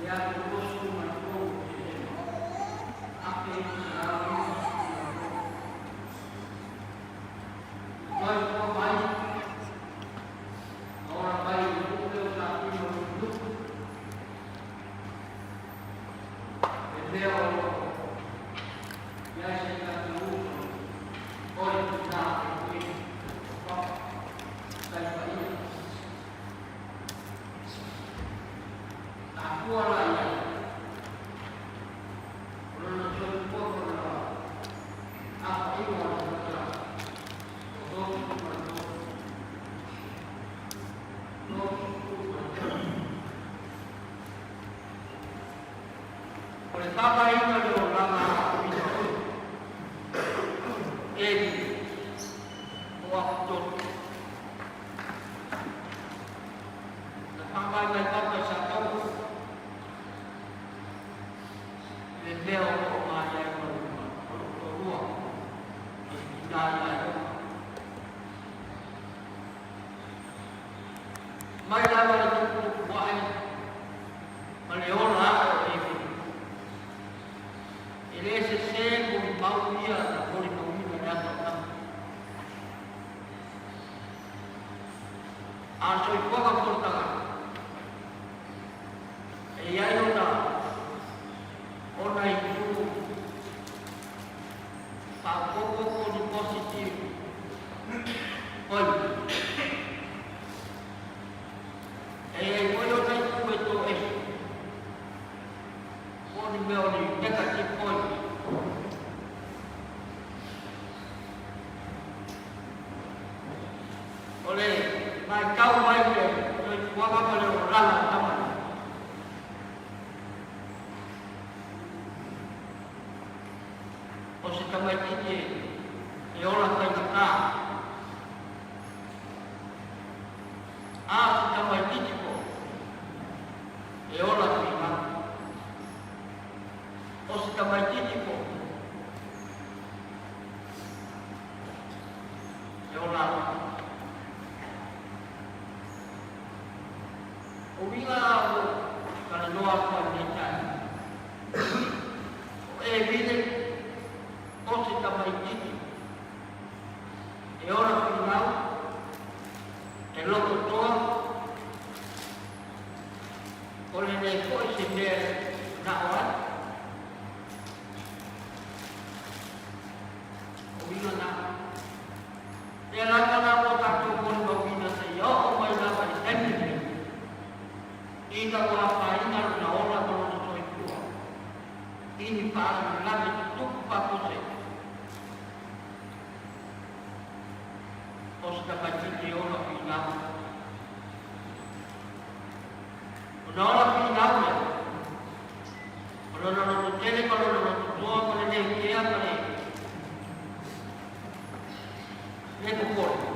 le aso 23 o Tesema 1993. Soifua mai ma ola mai i le nuu lea o Satino i Mulinuku, le mea o lo o i ai se tasi o uso oi ina e o Papa Taipaia. A fua la i ai, o lona soifua ma lona afaina o le tausaga o 33, 33. O le faavaeina o le olaga aoaoina e o Afu Tolu. Na faavae mai Papa i Sataua i le mea o lo o maea ai ma lou toalua ma le tina ia Ioka. Mai lava le tuputupu ae ma le ola ae o Evi. E le sese molimau ia na molimauina i le aso ananafi. A o le soifuaga mo le tagata, e i ai ona ona itu faaopoopo po o ni positive point. E i ai foi ona itu e toese po o ni mea o ni negative point. O le matau mai le soifuaga ma le olaga o tama nei. O se tamaitiiti e ola faigata. A o se tamaitiiti foi e ola finau. O se tamaitiiti foi E ola alofa. O uiga a ua talanoa atu ai nei taeao. O Emile o se tamaitiiti e ola finau, e loto toa, o le le foi se mea e manao ai. O uiga na. Lea lava la ua tatou molimauina seia oo mai lava i le taimi lenei, ina ua afaina lona ola ma lona soifua i ni faalavelave tutupu faafuasei. O se tamaitiiti e ola finau. Ona ola finau lea, o lona lototele ma lona lototoa ma le lē kea ma le lē popole,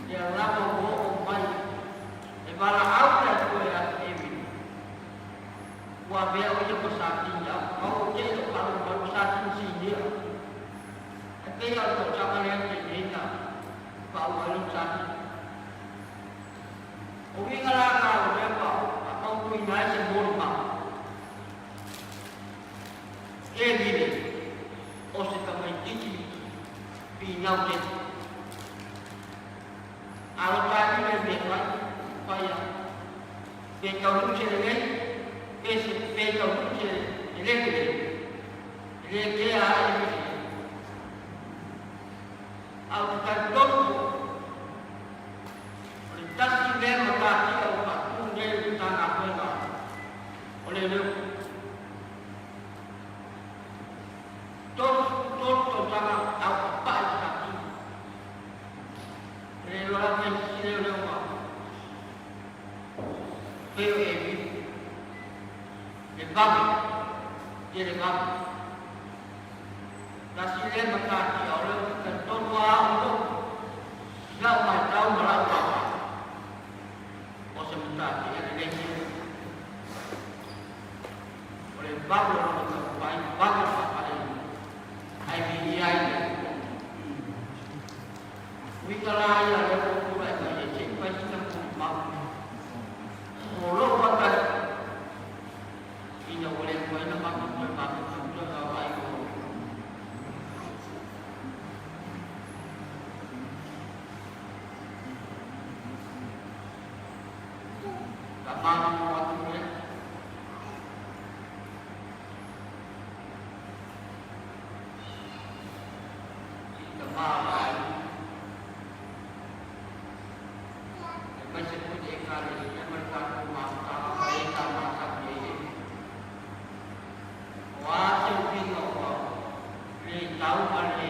lea lava ua oo mai e valaau le Atua ia Evili, ua avea o ia ma Satini au, ma ua tele o faalogo mai ua Satini sinia. Ae pei lava o le tausaga lea na tea nei na faaua ai lona Satini. O uiga la na o lea ua faamautuina ai se molimau e lile o se tamaitiiti finau tele. A o ta lile i mea fai, fai a. Pe taunuu se lelei, pe se pe taunuu se e le lelei. E le kea ai le mea. A o te talitonu foi, O le tasi lea matatia ua faatu nei i le Matagaluega o Leoleo. 33 tausaga a o papae le Satini. E le iloa lava pe isi leoleo ma pei o Emili. Le vave, ia le vave. Tasi lea matatia o lea ou te talitonu lava au foi i lau matau ma lau vaavaai, o se matatia lelei tele. O le vave o lona taumafai, vave le faafaleina, ae viia ai le Atua. Uiga la ia lea ua ou tulai mai ai se i fai sina molimau. O lou lava talitonu, faamalulu atu lea. I tama o aiga. Aemaise foi le Ekalesia ma le tatou mafutaga ma e sa masani ai e. O a se uiga ua le tau ma le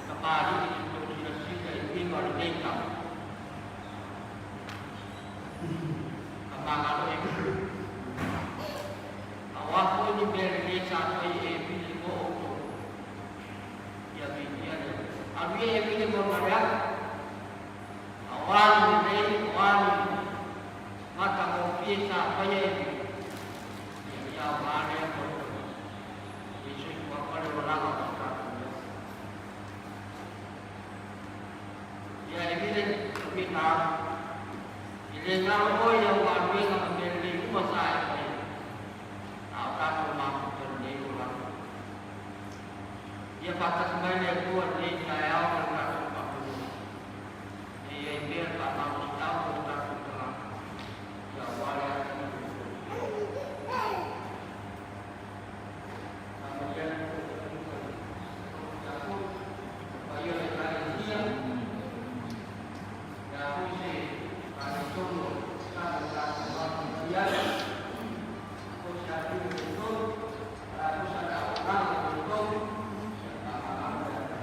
tamalii i le tou silasila i uiga o lenei tau. Ka magalo e. A o a foi ni mea lelei sa fai e Emile mo outou, ia viigia le Atua. Alu ia Emile mo Mariana. A o a ni lelei, o a ni matagofie sa faia e Emile, ia ia aoga lea mo le le soifua ma le olaga o si tatou leo. Ia Emile, manuia taalo. E le galo oe i au galuega ma mea lelei uma sa e faia, a o tatou mafuta i lenei olaga. Ia faatasi mai le Atua i lenei taeao ma le tatou faamoemoe. Ia i ai pea le faamalosiau mo tatou tagata, ia aua le atinae o le Faamanuia le Atua i le paia o le Ekalesia, le a foi se faaletonu o le tatalo o tatou mafutaia ai, o se atu o le tolu, o le a foi sana auaunaga o le tolu, ia faamagalo le Atua.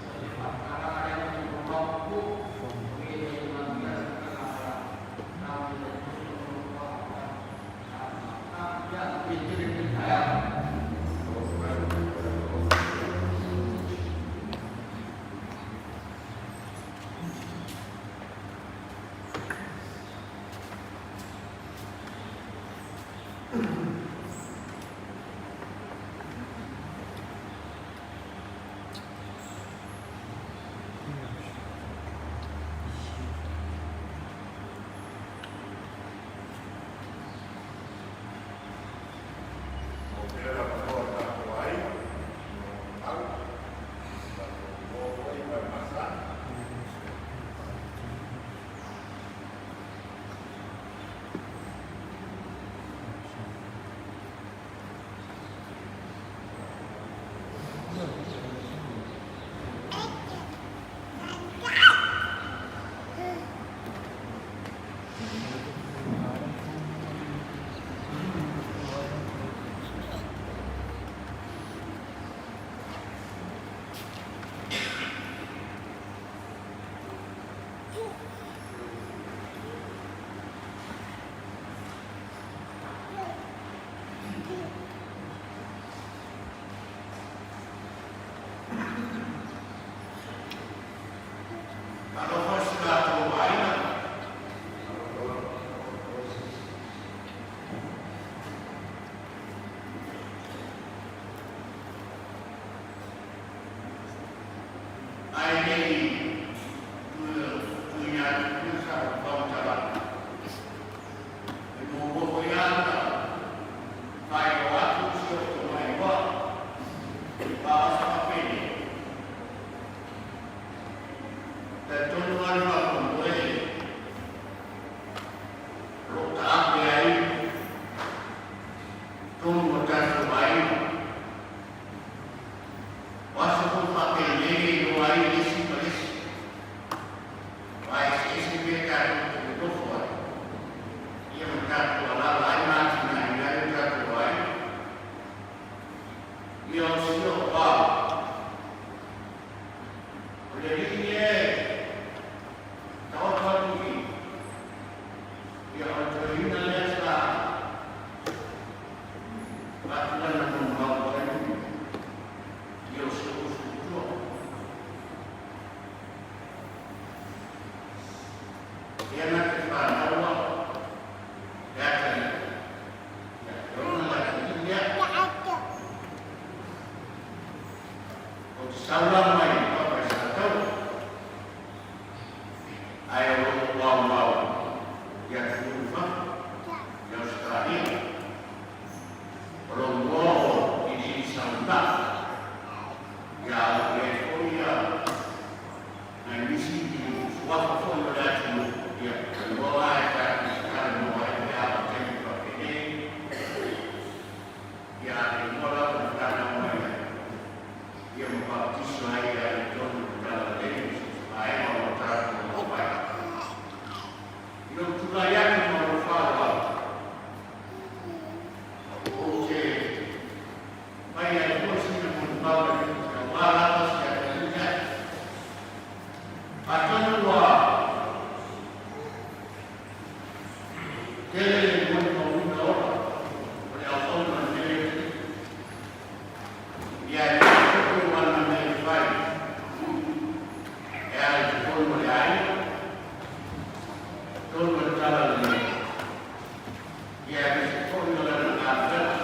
O se faamatalaga lea ma se moomao puupuu, o ia ia manuia le tausaga o le a Ia, manuia tele lenei taeao. Tele le molimauina ola o le auauna i lenei aso. Ia e le foi o ana mea e fai e ala i totonu o le aiga, totonu o le talalelei, ia aemaise foi o lana galuega.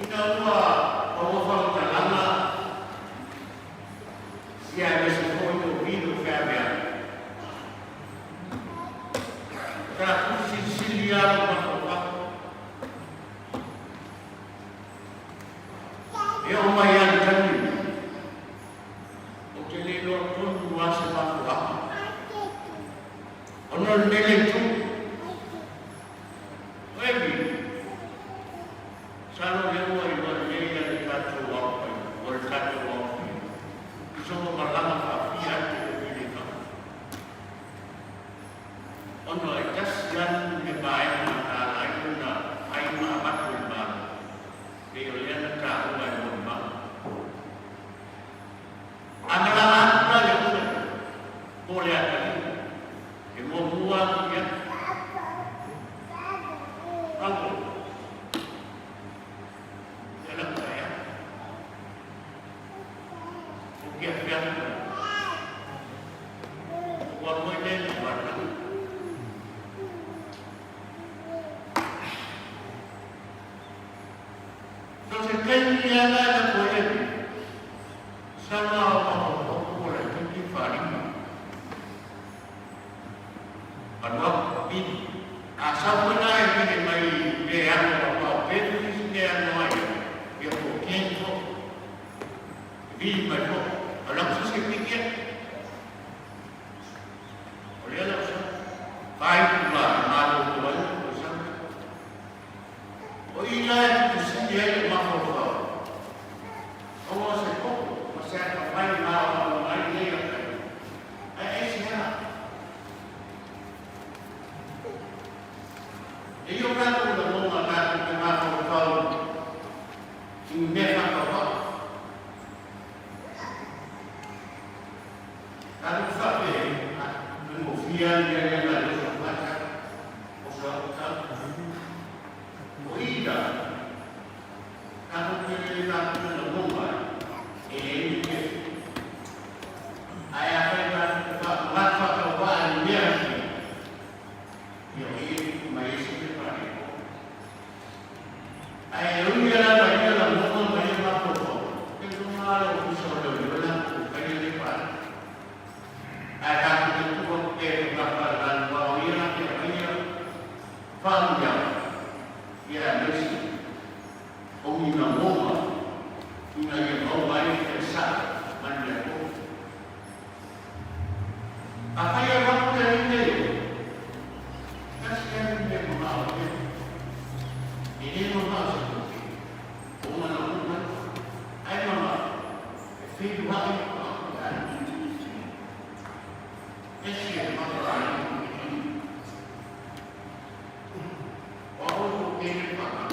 Ina ua maua faamatalaga ia aemaise foi o vino feaveai, sa tuusilisili lava lou mafaufau. E oo mai lava i le taimi lenei, ou te le iloa tonu lava se mafuaaga ona o lenei le itu. O Amy, masalo o lea ua iloa lelei e le tatou aofai, o le tatou aofaiga, i sona malaga faafia atu o Vili i fafo. Ona e tasi lava le vaega na ala ai ona fai ma avatu e le Malo, pei o lea na taua e molimau. A malaga atu la le uso lea, po o le atalii, e muamua atu i ai. Auo, ia lau taeao. Ou te afiafi mai. Ou alu ai lea i le valana. So se taimi lava la e lako ai le Masalo a o mafaufau po o le taimi faalima. Alu atu pili. A sau foi la e pili mai le ano a pao pelu isi le ano ai ia po ken fo. Vili mai fo. A lau se se piki atu. O lea lau sa. Fai tu la malo tu ai o sa. O i la e tutusili ai le mafaufau. Aua se koko ma se atamai na aoaoga ai nei atalii. Ae aisea? E i o tatou lagona tatou te mafaufau i ni mea faatauvaa. Tatou te faapea, Ah, faigofie lava le mea lea na le oso atu ai sau, oso atu sau. O i la, tatou te le tatou te lagona ai, e leai ni mea. Ae afai tatou te faamanatu faatauvaa i le mea sia, ia o i e tupu mai ai se mea faaletonu. Ae ui lava i ia lagona ma ia mafaufau, e loma lava le Ofisa o Leoleo latou te faia lea vaega. Ae tatou te tuu atu pea i togafaalelanu aua o ia latou te aumaia faamanuiaga, ia aemaise o ni lagona ina ia maua ai le feasaga ma le meatonu. Afai e alu atu le alii nei oe, tasi lea le mea mamao e mea. E le mamao se tofi, o ona lagona ai, ae mamao e feiloai ma le alii. Esi e maka ai i i. O a outou kene whaka.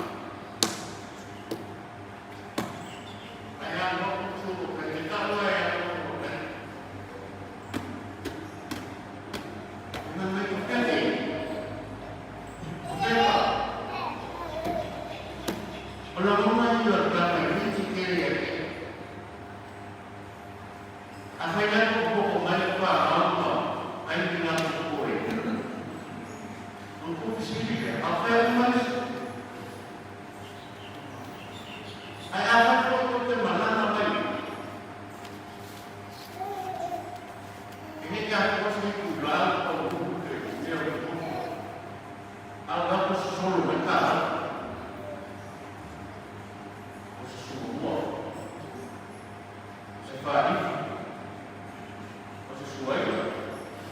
Ai a noa kutu o kai te taua e a noa o kai. ko se ku la ko ku te mea o te koko. A o la ko sosolo mai ka au. O se sumamua. O se whaarifu. O se suaila.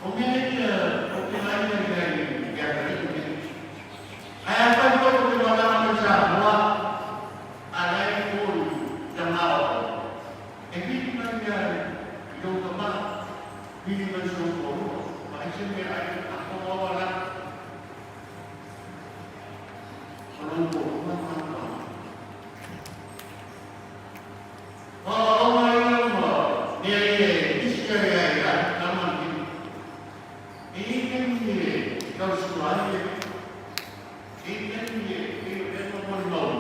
O mea ia, o te laina ia i ia kariku nei. Ae a fai foi ko te malaga mai Samoa, a lai ko i tanga o e hili mai ia i ou tama, hili mai si ou toalua, ma ai se mea ai a koa awa la. O lou toalua ma tama. O aoga ia ma mea ia e isi ai ai a tama ni. E i taimi e tausua ai e, e i taimi e e e molimau,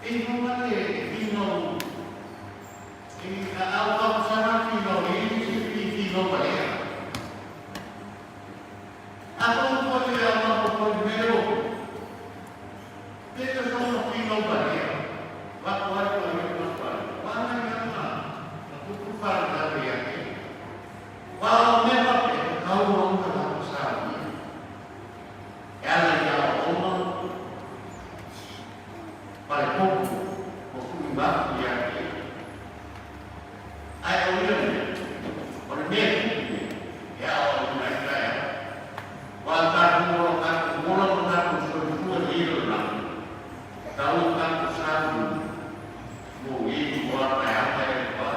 e i male e finau, e a au au sana finau, e i se fi finau malea. A kou foi e au mau foi meo, te te sona finau malea. Wa ko ai ko ai ko ai. Wa ngai ana, na tupu whara tātou ia te. Wa o mea pape, e kau o una tātou sānia. E ala i a o oma, pare popu, o kui maku ia te. Ai o ia mea, o le mea kuku mea, e a o una i tae au. Wa tātou mola tātou mola mo tātou soifua i ilo langi, tau o tātou sānia, mo i mo a tae au tae au pa.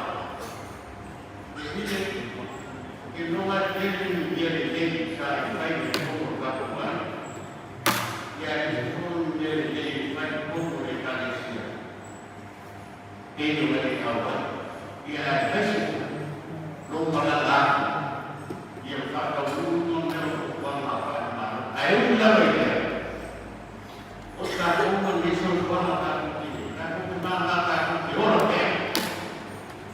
E noa tele ia lelei sa e fai i totonu o le tatou aiga. Ia e totonu mea lelei e fai i totonu o le Ekalesia. Tele o e tau ai. Ia ae fai se lou malaga atu ia le faataunuuga o mea o fuafuaga a faale-Malo. Ae ui lava i lea, o tatou ma lenei soifuaga tatou te, tatou te māmā tatou te ola pea.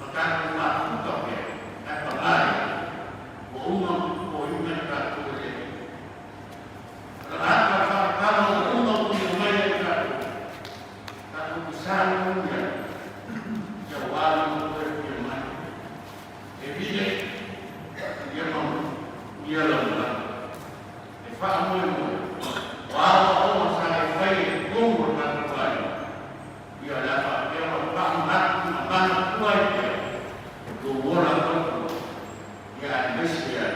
Ma tatou mafuta pea, ae paga ia, ua uma ona tupuoina i tatou e le Atua. O le ata whakatala ua uma ona tupu mai ai tatou, tatou te sānui ai, kia wānanga koe ki a mai. E vile ia mamu, ia laulala, e whaamoemoe, o aoaoga sa e whai e tonu o tatou aiga, Ia o le a faapea ona faamanatu ma manatua ai pea lou ola tautua, ia aemaise ai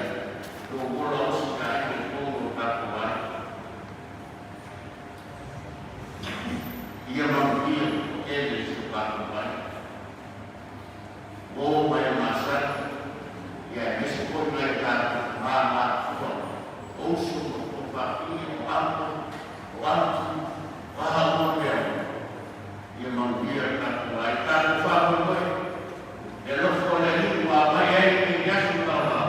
lou ola ositaina i totonu o lo tatou aiga. Ia manuia tele si o tatou aiga. Uo mai a masani, ia aemaise foi nai o tatou tama matutua, o uso ma tuafafine, o uncle, o aunty, o aha uma mea uma. Ia manuia le tatou aiga. Tatou faamoemoe, le alofa o le Alii ua aumai ai lenei aso taulao,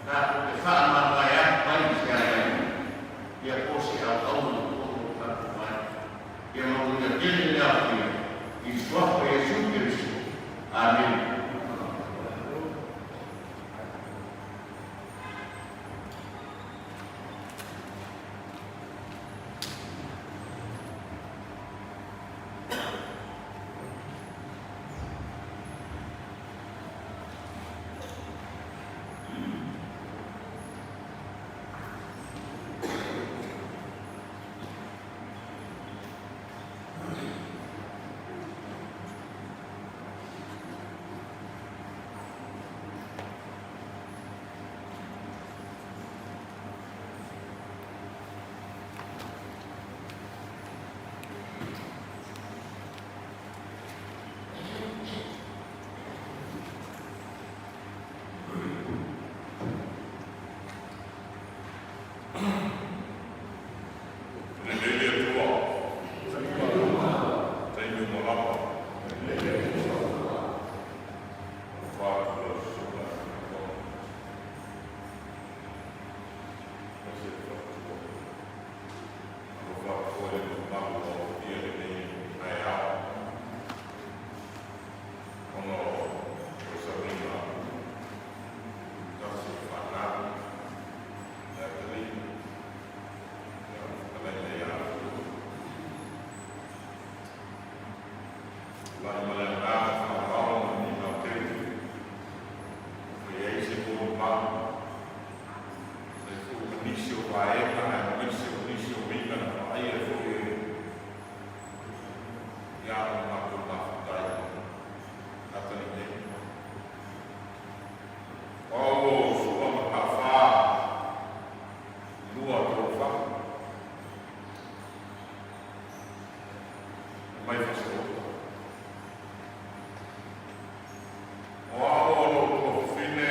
tatou te faamavae atu ai i se aiaiga, ia po o se auauna i totonu o le tatou aiga. Ia manuia tele le aofia i le suafa. vaega aemaise o nisi o uiga na vaaia foi e ia o matou mafuta ai atalii nei. O au o Su'a Mataafa lua tauafaga e mai Fasiota. O au o lou tuafafine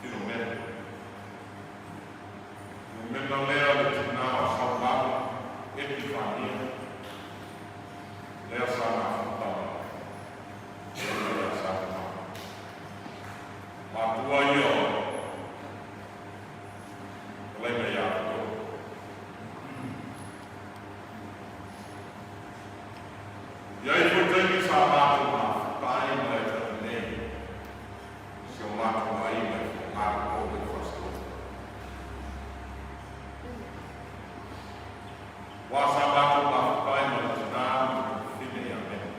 Filomena. Filomena lea le tinā o Saumalu Epifania lea sa mafuta ma Ela ia Saumalu. Matua ia o Laina ia Tolu. I ai foi taimi sa matou mafuta ai ma le atalii nei i si o matou aiga i Fogalu po o i Fasitoouta. Wā sa matou mafuta ai ma le tinā ma le tupufine ia Mena.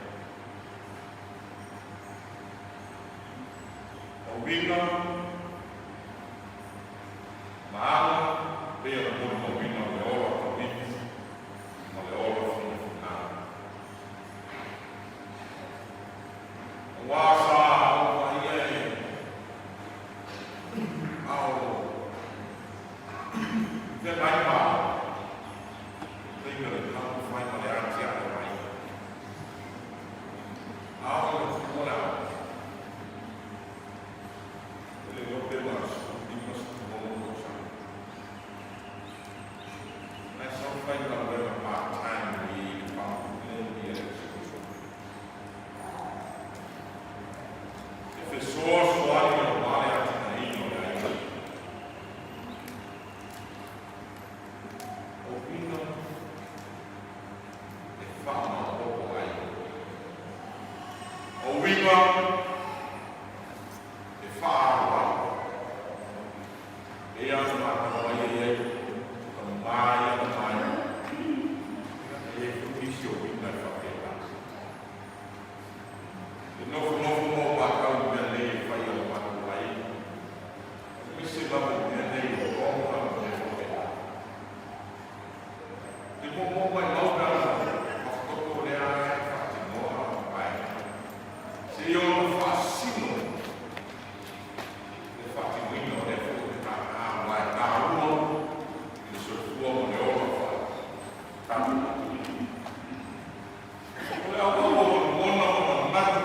O uiga ma aga pei ona molimauina o le ola tauivi ma le ola finafinau. Aua sa ou vaaia e ao feagai ma taimi o le taumafai ma le atiae o aiga. A o le tupu o le ao, e le iloa pe ua 15, 16 tausaga. Ae sau faigaluega part time i le Pamu ia le Soifua. E fesoasoani aua le atinaeina o le aiga. O uiga e faamaopoopo ai. O uiga e faaaloalo. E ana mātau ai e ai ka māia na māia. E ai foi nisi o uiga e faapena. E nofonofo ma o mātau i mea nei e fai a o matou aiga. Aemaise lava i mea nei o tonga ma mea faapena. Te momo mai mau pe ana whakatoto lea e whaatinoa vaega. Se i ona whaasino le faatinoina o lea foi matata aua e taua i le soifua ma le ola faa-tatou atunuu. O le auau o lagona ma manatu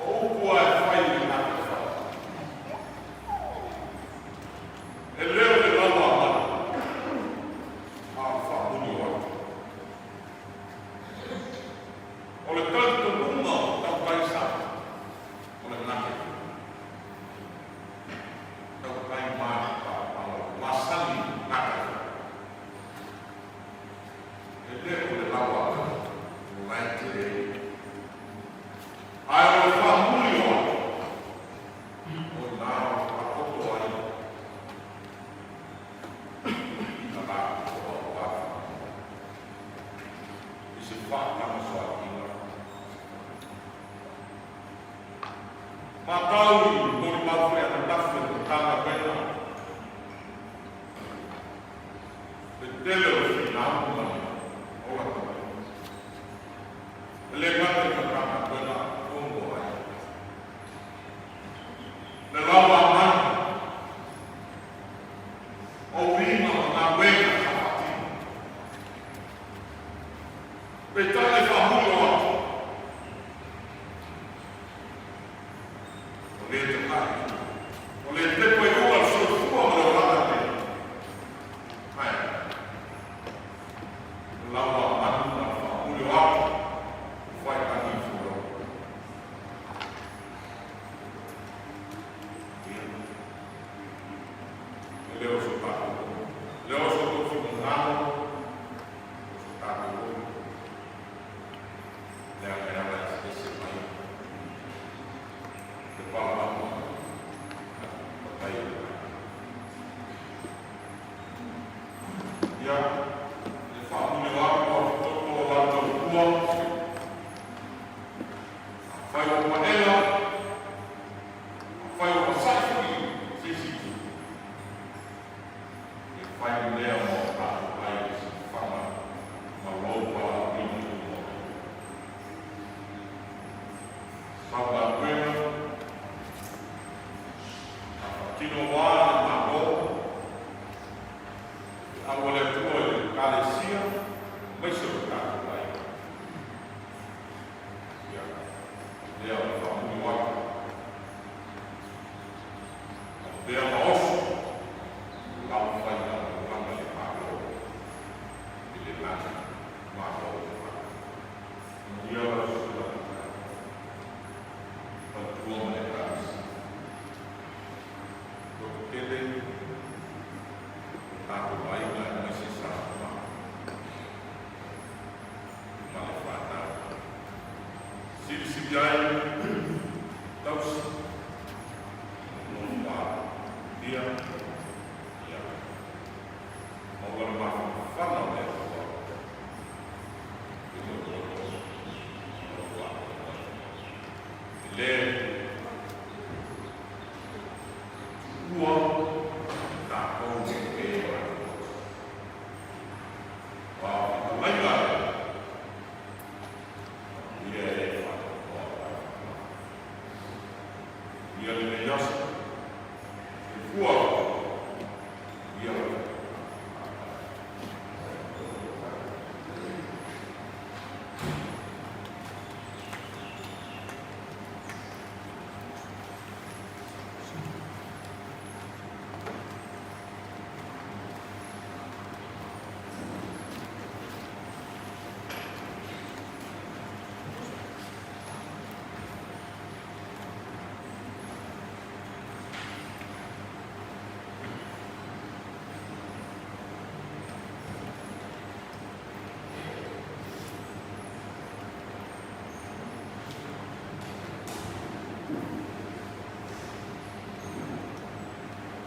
o upu lava e fai i le gataifale. E le o le laua a manu, a o le faamuli o atu. O le talitonuga o tautai sa, o le gataifale. Tautai malipapala masani gataifale. E le o le laua a manu, o la e tele ai. Ae o le faamuli o atu, o i nā o whakatakoto ai i ka latou aua whakamoe. I se whaatamasoatinga. Matau i molimau foi ananafi o le Matagaluega le tele o le finau ma le ola tamaiti. E le gata i Matagaluega a totonu o aiga. Le laua a manu, o uiga ma galuega sa faatino. Peitai le faamuli o atu. O le tatai, o le tepa i uka le soifua ma le olaga nei. Ae, o laua a manu ma le faamuli o atu, o whai tangi i furau. Ia, e le o so tātou, le o so tō whingangalo, o so tātou olu. Leaga e ala eseese mai te palamaua matai o le lagi. Ia, e faamuli o atu a fitoto o latou tua, afai ua paela, afai ua masae foi se isi itu. Faatino aua le Malo, feau a le Atua i le Ekalesia aemaise o le tatou aiga. Ia, lea o le faamuli atu. Faapea ma oso lau faigaluega i le Malo i le lagi Malo o le Lagi. Manuia lau Susuga Tamaitai, faletua ma le Ekalesia. Loto tele lo tatou aiga aemaise Samoa ma le fanau. Silisili ai tausi nofo a ia ia maua le mafanafana o le Atua i lo outou nofo a e le tuua tatou e wa fetalaiga ia e faatoatoa. Ia lenei aso soifua ia.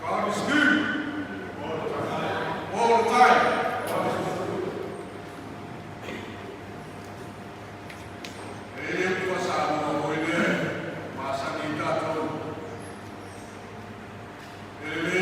God is good. All the time. E le upu Samoa foi lea masani tatou. E lelei.